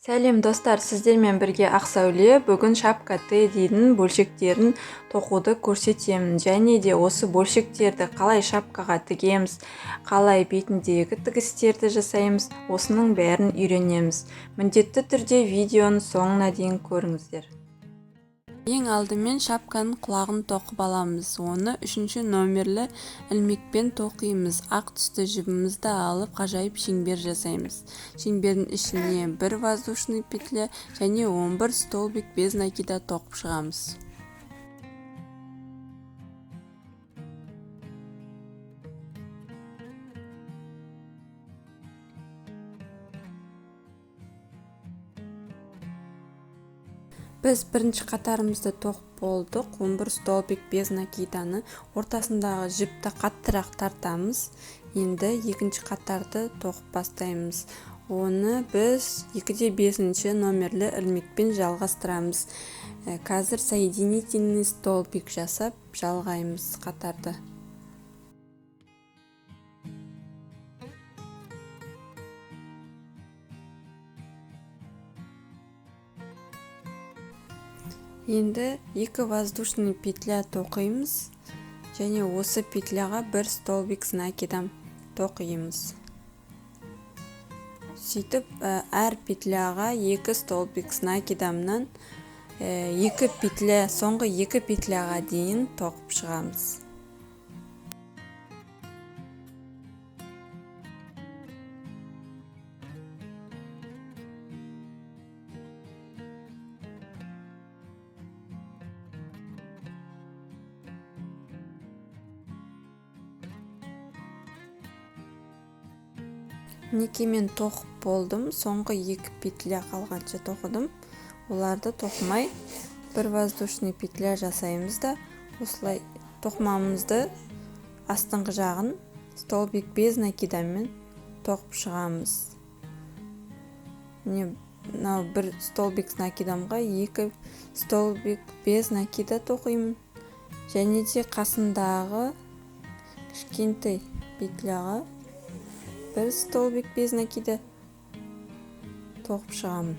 Сәлем, достар! Сіздермен бірге Ақсәуле. Бүгін шапка Теддидің бөлшектерін тоқуды көрсетемін және де осы бөлшектерді қалай шапкаға тігеміз, қалай бетіндегі тігістерді жасаймыз, осының бәрін үйренеміз. Міндетті түрде видеоның соңына дейін көріңіздер. Ең алдымен шапканың құлағын тоқып аламыз. Оны 3 номерлі ілмекпен тоқимыз. Ақ түсті жібімізді алып, ғажайып шеңбер жасаймыз. Шеңбердің ішіне бір воздушный петля және 11 столбик без накида тоқып шығамыз. Біз бірінші қатарымызды тоқып болдық. 11 столбик без накиданы ортасындағы жіпті қаттырақ тартамыз. Енді екінші қатарды тоқып бастаймыз. Оны біз 2-де 5 номерлі ілмекпен жалғастырамыз. Қазір соединительный столбик жасап жалғаймыз қатарды. Енді 2 воздушный петля тоқимыз және осы петляға бір столбик с накидом тоқимыз. Сөйтіп, әр петляға 2 столбик с накидомнан, 2 петля, соңғы 2 петляға дейін тоқып шығамыз. Мінекей, мен тоқып болдым. Соңғы 2 петля қалғанша тоқыдым. Оларды тоқымай бір воздушный петля жасаймыз да, осылай тоқымамызды астыңғы жағын столбик без накидамен тоқып шығамыз. Міне, мынау бір столбик с накидамға 2 столбик без накида тоқимын. Және де қасындағы кішкентай петляға бір столбик без накида тоқып шығамын.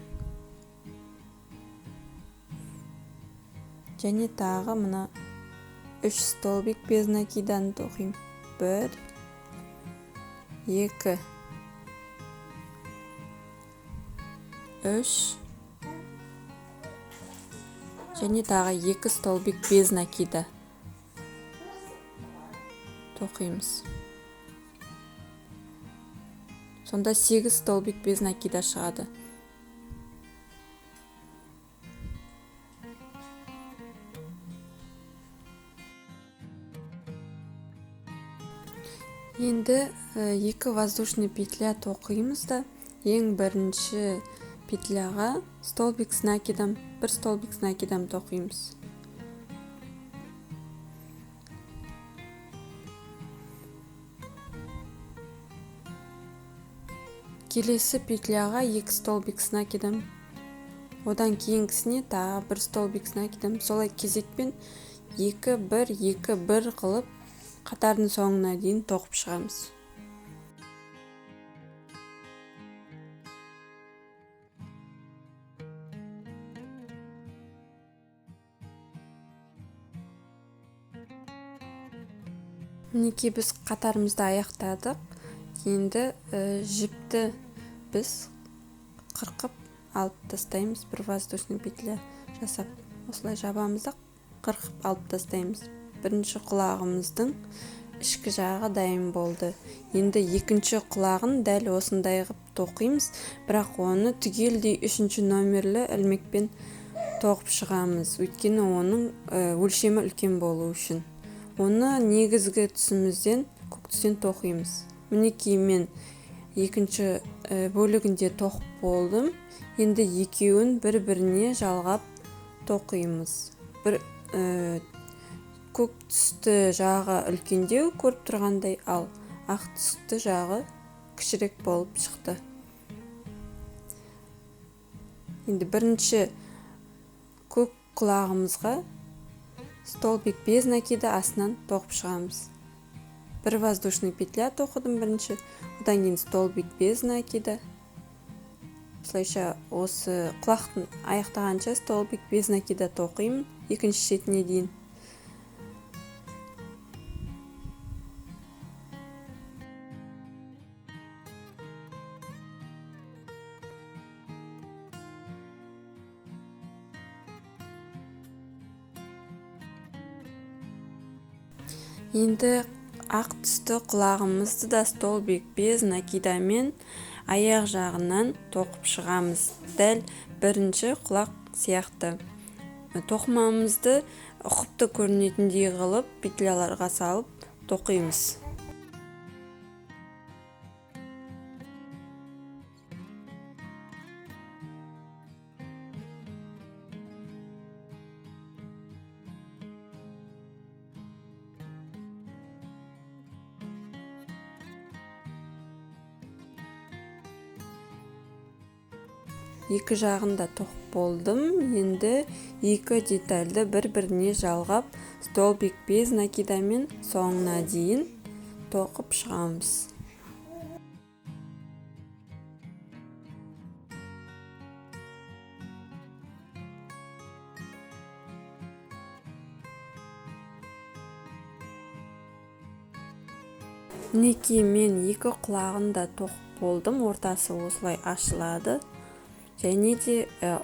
Және тағы мына 3 столбик без накиданы тоқимын. 1, 2, 3 және тағы 2 столбик без накида тоқимыз. Сонда 8 столбик без накида шығады. Енді 2 воздушный петля тоқимыз да, ең бірінші петляға столбик с накидом, бір столбик с накидом тоқимыз. Келесі петляға 2 столбик с накидом, одан кейінгісіне тағы бір столбик с накидом. Солай кезекпен 2, 1, 2, 1 қылып қатардың соңына дейін тоқып шығамыз. Мінекей, біз қатарымызды аяқтадық. Енді жіпті біз қырқып алып тастаймыз, бір воздушный петля жасап осылай жабамыз да қырқып алып тастаймыз. Бірінші құлағымыздың ішкі жағы дайын болды. Енді екінші құлағын дәл осындай қылып тоқимыз, бірақ оны түгелдей 3 номерлі ілмекпен тоқып шығамыз, өйткені оның өлшемі үлкен болу үшін. Оны негізгі түсімізден, көк түстен тоқимыз. Мінекей, мен екінші бөлігінде тоқып болдым. Енді екеуін бір-біріне жалғап тоқимыз. Бір көк түсті жағы үлкендеу көріп тұрғандай, ал ақ түсті жағы кішірек болып шықты. Енді бірінші көк құлағымызға столбик без накида астынан тоқып шығамыз. Бір воздушный петля тоқыдым бірінші, одан кейін столбик без накида. Осылайша осы құлақтың аяқтағанша столбик без накида тоқимын екінші шетіне дейін. Енді ақ түсті құлағымызды да столбик без накидамен аяқ жағынан тоқып шығамыз. Дәл бірінші құлақ сияқты. Тоқымамызды ұқыпты көрінетіндей қылып петляларға салып тоқимыз. Екі жағын да тоқып болдым. Енді екі детальді бір-біріне жалғап, столбик без накидамен соңына дейін тоқып шығамыз. Мінекей, мен екі құлағын да тоқып болдым. Ортасы осылай ашылады. Және де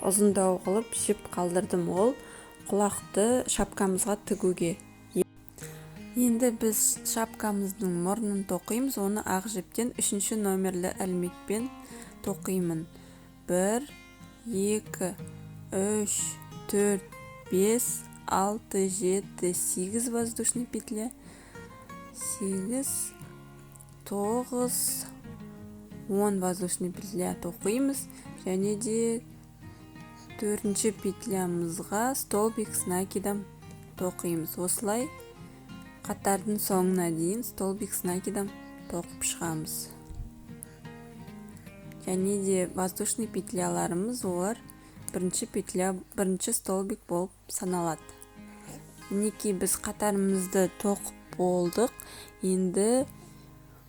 ұзындау қылып жіп қалдырдым ол құлақты шапкамызға тігуге. Енді біз шапкамыздың мұрнын тоқимыз. Оны ақ жіптен 3-ші номерлі ілмекпен тоқимын. 1, 2, 3, 4, 5, 6, 7, 8 воздушный петля, 8, 9, 10 воздушный петля тоқимыз. Және де 4-ші петлямызға столбик с накидом тоқимыз. Осылай қатардың соңына дейін столбик с накидом тоқып шығамыз. Және де воздушный петляларымыз олар бірінші петля, бірінші столбик болып саналады. Мінекей, біз қатарымызды тоқып болдық. Енді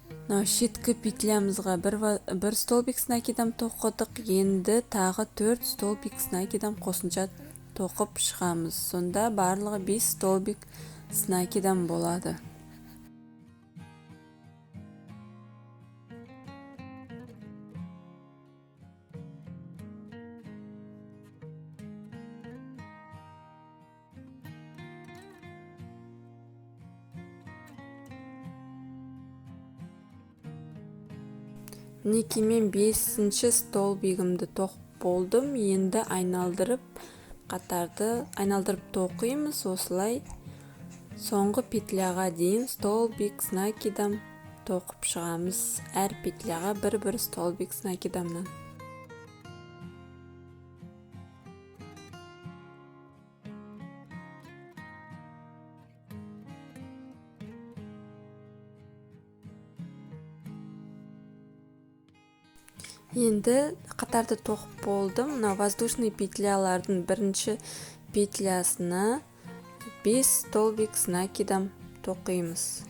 мынау шеткі петлямызға бір столбик с накидом тоқыдық. Енді тағы 4 столбик с накидом қосымша тоқып шығамыз. Сонда барлығы 5 столбик с накидом болады. Мінекей, мен 5-ші столбигімді тоқып болдым. Енді айналдырып қатарды айналдырып тоқимыз. Осылай соңғы петляға дейін столбик с накидом тоқып шығамыз. Әр петляға бір-бір столбик с накидомнан. Енді қатарды тоқып болдым. Мына воздушный петлялардың бірінші петлясына 5 столбик с накидом тоқимыз.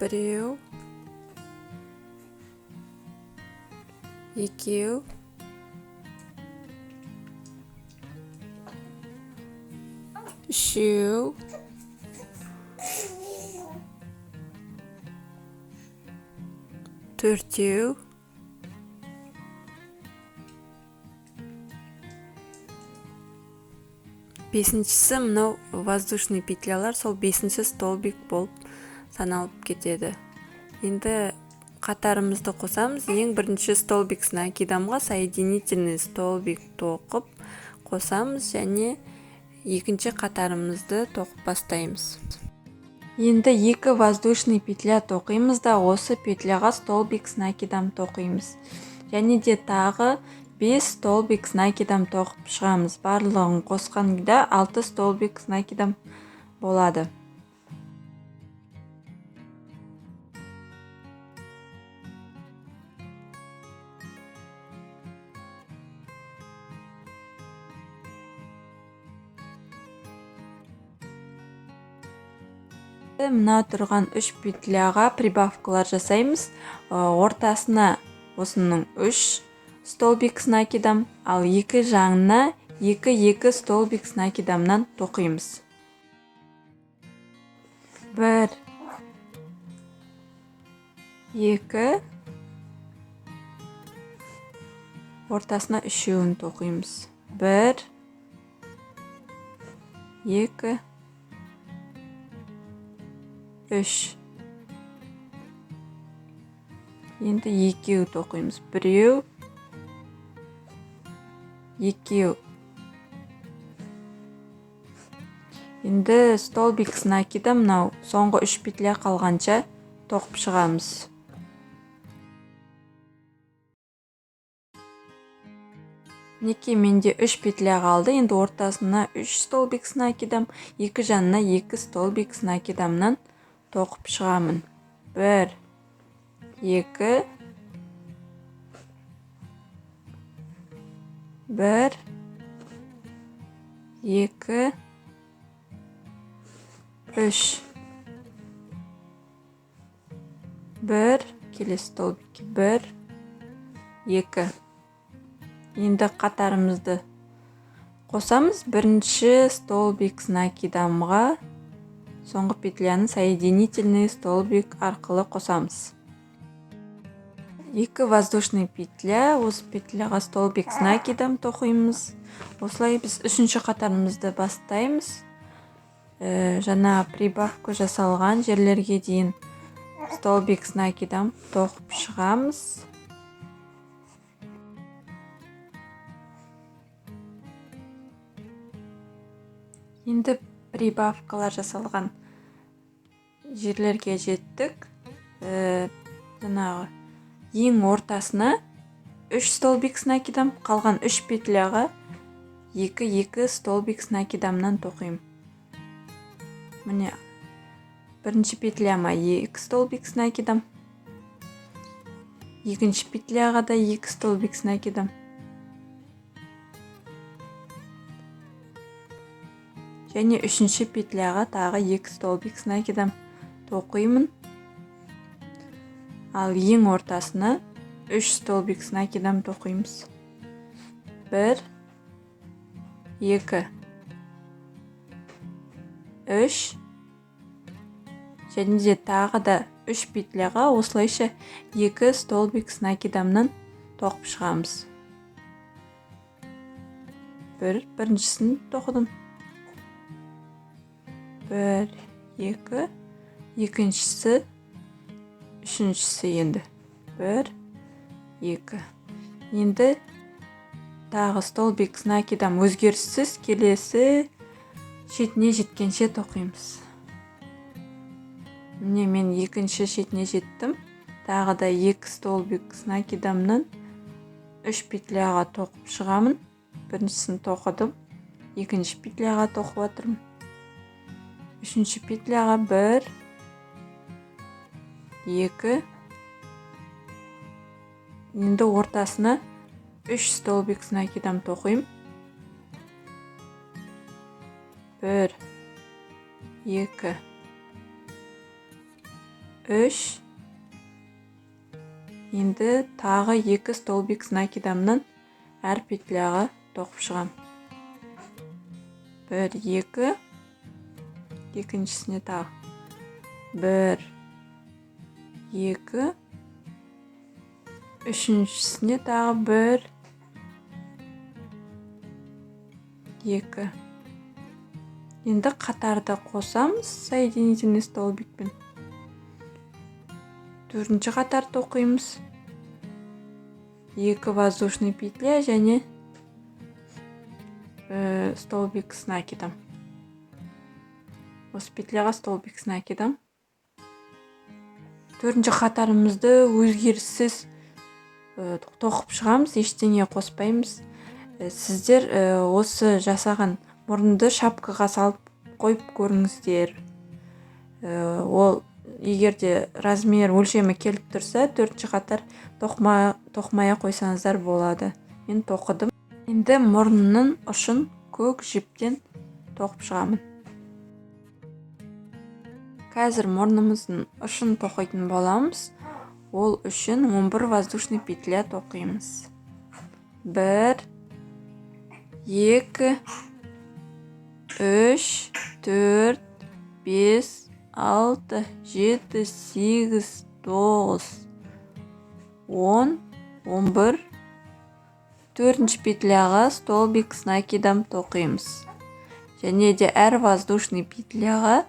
Біреу, екеу, үшеу, төртеу, бесіншісі мынау воздушный петлялар, сол бесінші столбик болып саналып кетеді. Енді қатарымызды қосамыз. Ең бірінші столбик с накидомға соединительный столбик тоқып қосамыз және екінші қатарымызды тоқып бастаймыз. Енді екі воздушный петля тоқимыз да, осы петляға столбик с накидом тоқимыз. Және де тағы 5 столбик с накидом тоқып шығамыз. Барлығын қосқанда 6 столбик с накидом болады. Мына тұрған 3 петляға прибавкалар жасаймыз. Ортасына осының 3 столбик с накидом, ал екі жағына 2-2 столбик с накидомнан тоқимыз. 1 2, ортасына үшеуін тоқимыз. 1 2 3. Енді екеу тоқимыз. 1, 2. Енді столбик с накидом мынау соңғы 3 петля қалғанша тоқып шығамыз. Мінекей менде 3 петля қалды. Енді ортасына 3 столбик с накидом, екі жанына 2 столбик с накидомнан тоқып шығамын. 1 2 1 2 3 1, келесі столбикке 1 2. Енді қатарымызды қосамыз. Бірінші столбик с накидомға соңғы петляны соединительный столбик арқылы қосамыз. 2 воздушный петля, осы петляға столбик с накидом тоқимыз. Осылай біз үшінші қатарымызды бастаймыз. Жаңа прибавка жасалған жерлерге дейін столбик с накидом тоқып шығамыз. Енді прибавкалар жасалған жерлерге жеттік. Жаңағы ең ортасына 3 столбик с накидом, қалған 3 петляға 2-2 столбик с накидомнан тоқимын. Міне бірінші петляма 2 столбик с накидом, екінші петляға да 2 столбик с накидом. Және үшінші петляға тағы 2 столбик с накидом тоқимын. Ал ең ортасына 3 столбик с накидом тоқимыз. 1 2 3. Және де тағы да 3 петляға осылайша 2 столбик с накидомнан тоқып шығамыз. Біріншісін тоқыдым. 1 2, екіншісі, үшіншісі енді. 1 2. Енді тағы столбик с накидом өзгеріссіз келесі шетіне жеткенше тоқимыз. Міне мен екінші шетіне жеттім. Тағы да 2 столбик с накидомнан 3 петляға тоқып шығамын. Біріншісін тоқыдым, екінші петляға тоқып жатырмын. Үшінші петляға 1 2. Енді ортасына 3 столбик с накидом тоқимын. 1 2 3. Енді тағы 2 столбик с накидомнан әр петляға тоқып шығамын. 1 2, екіншісіне тағы 1 2, үшіншісіне тағы 1 2. Енді қатарды қосамыз соединительный столбикпен. Төртінші қатар тоқимыз. 2 воздушный петля және столбик с накидом. Осы петляға столбик с накидом. Төртінші қатарымызды өзгеріссіз тоқып шығамыз, ештеңе қоспаймыз. Сіздер осы жасаған мұрынды шапкаға салып қойып көріңіздер. Ол егер де размер өлшемі келіп тұрса, төртінші қатар тоқмай қойсаңыздар болады. Мен тоқыдым. Енді мұрнының ұшын көк жіптен тоқып шығамын. Қазір мұрнымыздың ұшын тоқитын боламыз. Ол үшін 11 воздушный петля тоқимыз. 1, 2, 3, 4, 5, 6, 7, 8, 9, 10, 11. Төртінші петляға столбик с накидом тоқимыз. Және де әр воздушный петляға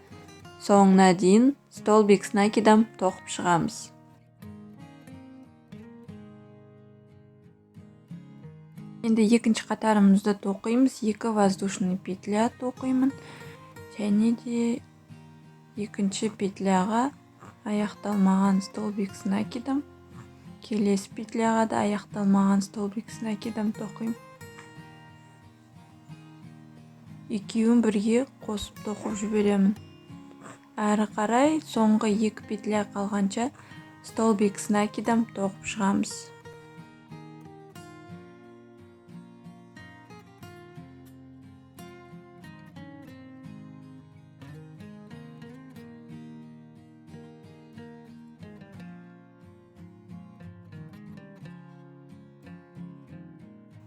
соңына дейін столбик с накидом тоқып шығамыз. Енді екінші қатарымызды тоқимыз. 2 воздушный петля тоқимын. Және де екінші петляға аяқталмаған столбик с накидом, келесі петляға да аяқталмаған столбик с накидом тоқимын. Екеуін бірге қосып тоқып жіберемін. Әрі қарай соңғы 2 петля қалғанша столбик с накидом тоқып шығамыз.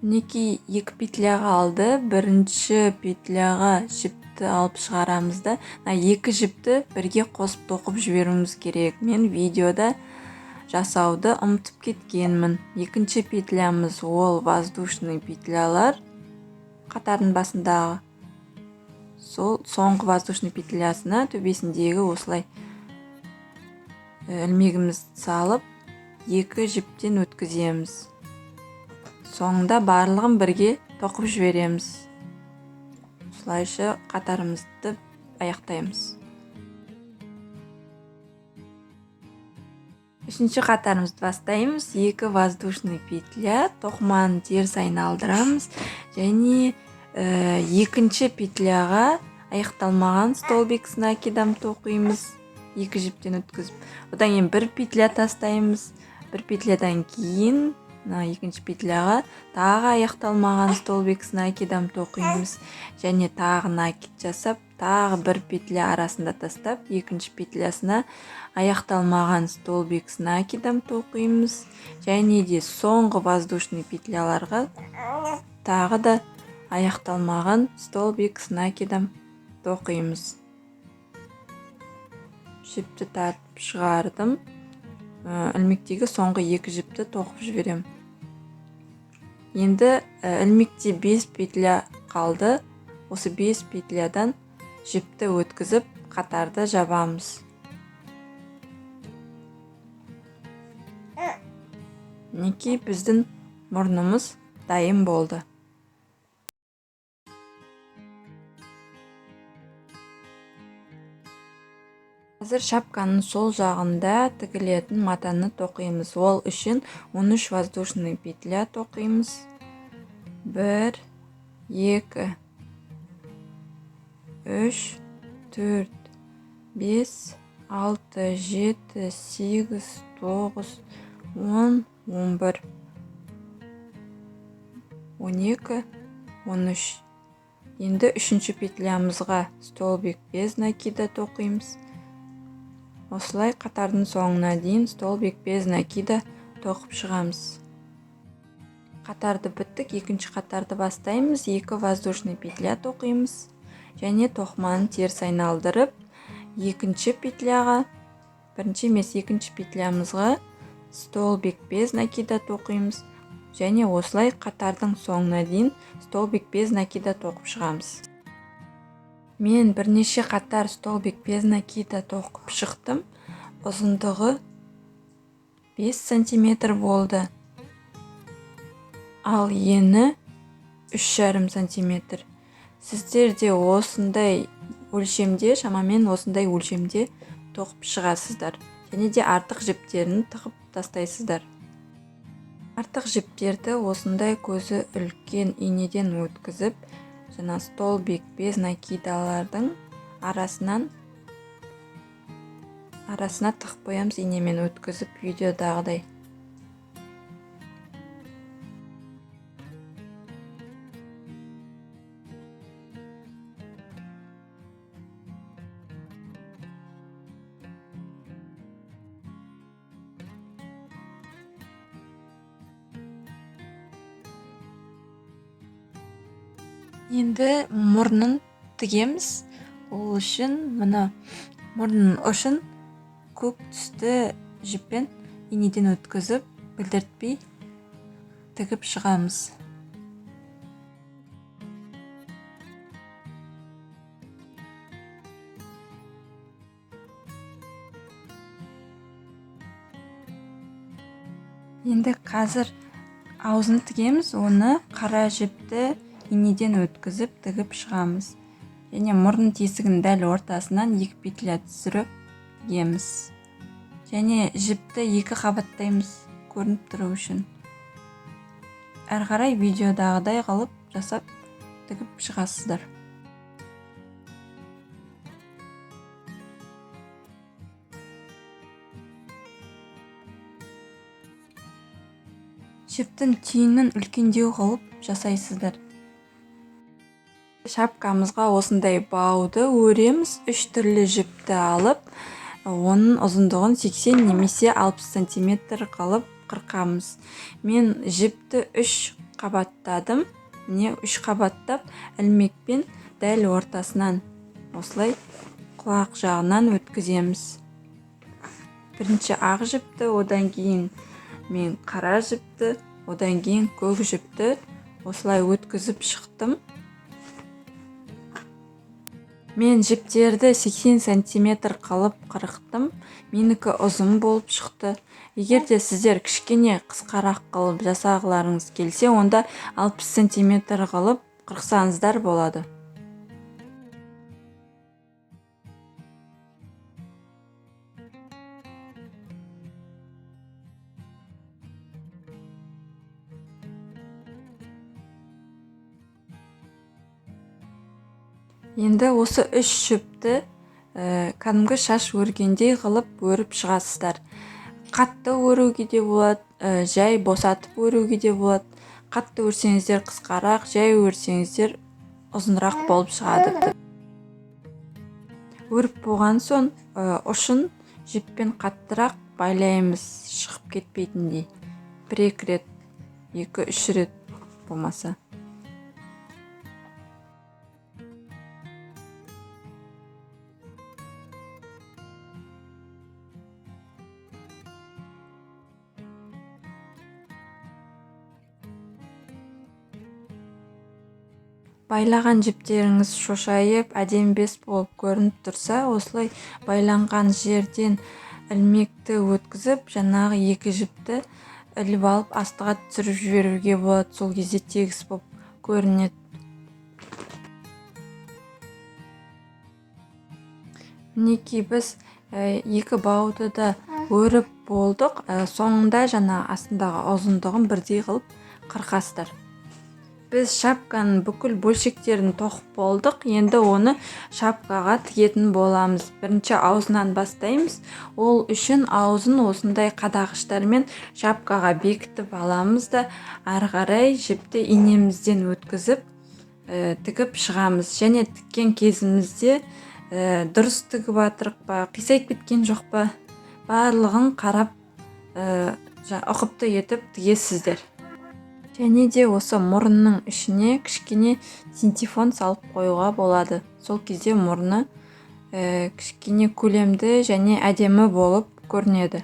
Мінекей 2 петляға алды. Бірінші петляға жіпті алып шығарамыз да, мына 2 жіпті бірге қосып тоқып жіберуіміз керек. Мен видеода жасауды ұмытып кеткенмін. Екінші петлямыз ол воздушный петлялар қатардың басындағы сол соңғы воздушный петлясына төбесіндегі осылай ілмегімізді салып 2 жіптен өткіземіз. Соңында барлығын бірге тоқып жібереміз. Осылайша қатарымызды аяқтаймыз. Үшінші қатарымызды бастаймыз. 2 воздушный петля, тоқыманы теріс айналдырамыз және екінші петляға аяқталмаған столбик с накидом тоқимыз. 2 жіптен өткізіп. Одан кейін бір петля тастаймыз. Бір петлядан кейін мына екінші петляға тағы аяқталмаған столбик с накидом тоқимыз және тағы накид жасап, тағы бір петля арасында тастап, екінші петлясына аяқталмаған столбик с накидом тоқимыз және де соңғы воздушный петляларға тағы да аяқталмаған столбик с накидом тоқимыз. Жіпті тартып шығардым. Ілмектегі соңғы 2 жіпті тоқып жіберемін. Енді ілмекте 5 петля қалды. Осы 5 петлядан жіпті өткізіп қатарды жабамыз. Мінекей біздің мұрнымыз дайын болды. Қазір шапканың сол жағында тігілетін матаны тоқимыз. Ол үшін 13 воздушный петля тоқимыз. 1, 2, 3, 4, 5, 6, 7, 8, 9, 10, 11, 12, 13. Енді үшінші петлямызға столбик без накида тоқимыз. Осылай қатардың соңына дейін столбик без накида тоқып шығамыз. Қатарды біттік, екінші қатарды бастаймыз. 2 воздушный петля тоқимыз және тоқыманы теріс айналдырып, екінші петляға, бірінші емес, екінші петлямызға столбик без накида тоқимыз және осылай қатардың соңына дейін столбик без накида тоқып шығамыз. Мен бірнеше қатар столбик без накида тоқып шықтым. Ұзындығы 5 сантиметр болды. Ал ені 3,5 сантиметр. Сіздер де осындай өлшемде, шамамен осындай өлшемде тоқып шығасыздар. Және де артық жіптерін тығып тастайсыздар. Артық жіптерді осындай көзі үлкен инеден өткізіп, жаңа столбик без накидалардың арасына тығып қоямыз инемен өткізіп видеодағыдай. Енді мұрнын тігеміз. Ол үшін мына мұрнның ұшын көк түсті жіппен инеден өткізіп, білдіртпей тігіп шығамыз. Енді қазір аузын тігеміз, оны қара жіпті инеден өткізіп тігіп шығамыз. Және мұрын тесігінің дәл ортасынан 2 петля түсіріп тігеміз. Және жіпті 2 қабаттаймыз көрініп тұру үшін. Әрі қарай видеодағыдай қылып жасап тігіп шығасыздар. Жіптің түйінін үлкендеу қылып жасайсыздар. Шапкамызға осындай бауды өреміз. 3 түрлі жіпті алып, оның ұзындығын 80 немесе 60 сантиметр қылып қырқамыз. Мен жіпті 3 қабаттадым. Міне 3 қабаттап ілмекпен дәл ортасынан осылай құлақ жағынан өткіземіз. Бірінші ақ жіпті, одан кейін мен қара жіпті, одан кейін көк жіпті осылай өткізіп шықтым. Мен жіптерді 80 сантиметр қылып қырықтым. Менікі ұзын болып шықты. Егер де сіздер кішкене қысқарақ қылып жасағыларыңыз келсе, онда 60 сантиметр қылып қырықсаңыздар болады. Енді осы 3 жіпті кәдімгі шаш өргендей қылып өріп шығасыздар. Қатты өруге де болады, жай босатып өруге де болады. Қатты өрсеңіздер қысқарақ, жай өрсеңіздер ұзынырақ болып шығады. Өріп болған соң, ұшын жіппен қаттырақ байлаймыз, шығып кетпейтіндей. 1-2 рет, 2-3 рет болмаса. Байлаған жіптеріңіз шошайып, әдемі болып көрініп тұрса, осылай байланған жерден ілмекті өткізіп, жаңағы 2 жіпті іліп алып астыға түсіріп жіберуге болады. Сол кезде тегіс болып көрінеді. Мінекей біз 2 бауды да өріп болдық. Соңында жаңа астындағы ұзындығын бірдей қылып қырқасыздар. Біз шапканың бүкіл бөлшектерін тоқып болдық. Енді оны шапкаға тігетін боламыз. Бірінші аузынан бастаймыз. Ол үшін аузын осындай қадағыштармен шапкаға бекітіп аламыз да, ары қарай жіпті инемізден өткізіп, тігіп шығамыз. Және тіккен кезімізде, дұрыс тігіп жатырық па, қисайып кеткен жоқ па, барлығын қарап, ұқыпты етіп тігесіздер. Және де осы мұрынның ішіне кішкене синтефон салып қоюға болады. Сол кезде мұрны, кішкене көлемді және әдемі болып көрінеді.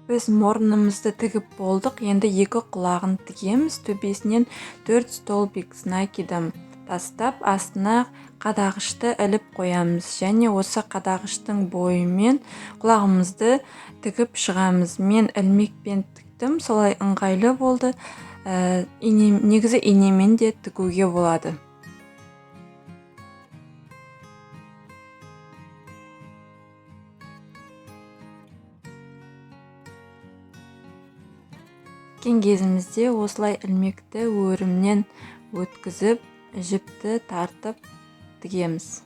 Біз мұрнымызды тігіп болдық. Енді 2 құлағын тігеміз. Төбесінен 4 столбик с накидом тастап, астына қадағышты іліп қоямыз. Және осы қадағыштың бойымен құлағымызды тігіп шығамыз. Мен ілмекпен тіктім, солай ыңғайлы болды. Негізі инемен де тігуге болады. Тіккен кезімізде осылай ілмекті өрімнен өткізіп, жіпті тартып тігеміз.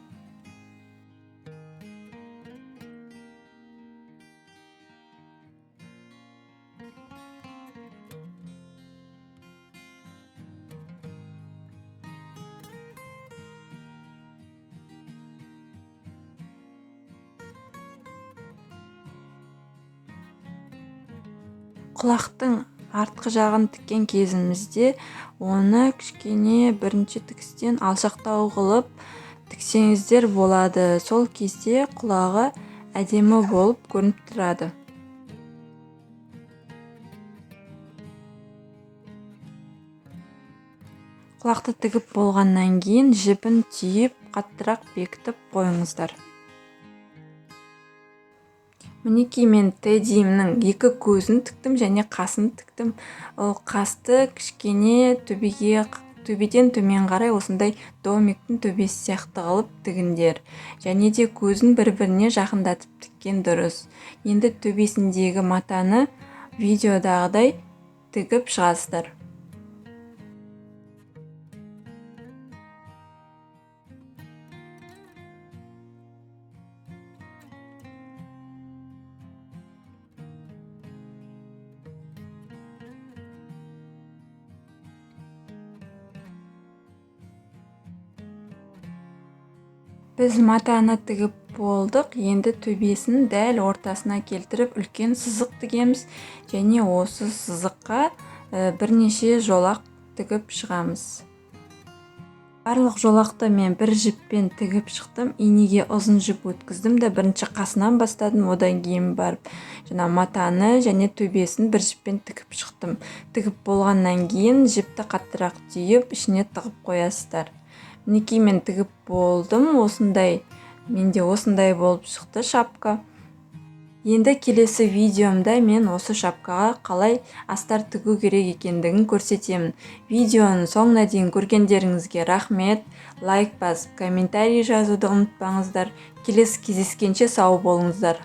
Құлақтың Артқы жағын тіккен кезімізде оны кішкене бірінші тігістен алшақтау қылып тіксеңіздер болады. Сол кезде құлағы әдемі болып көрініп тұрады. Құлақты тігіп болғаннан кейін жіпін түйіп, қаттырақ бекітіп қойыңыздар. Мінекей мен Теддиімнің екі көзін тіктім және қасын тіктім. Ол қасты кішкене төбеден төмен қарай осындай домиктің төбесі сияқты қылып тігіндер. Және де көзін бір-біріне жақындатып тіккен дұрыс. Енді төбесіндегі матаны видеодағыдай тігіп шығасыздар. Біз матаны тігіп болдық, енді төбесін дәл ортасына келтіріп үлкен сызық тігеміз және осы сызыққа бірнеше жолақ тігіп шығамыз. Барлық жолақты мен бір жіппен тігіп шықтым, инеге ұзын жіп өткіздім де бірінші қасынан бастадым, одан кейін барып жаңа матаны және төбесін бір жіппен тігіп шықтым. Тігіп болғаннан кейін жіпті қаттырақ түйіп, ішіне тығып қоясыздар. Мінекей мен тігіп болдым, менде осындай болып шықты шапка. Енді келесі видеомда мен осы шапкаға қалай астар тігу керек екендігін көрсетемін. Видеоның соңына дейін көргендеріңізге рахмет. Лайк басып, комментарий жазуды ұмытпаңыздар. Келесі кездескенше сау болыңыздар.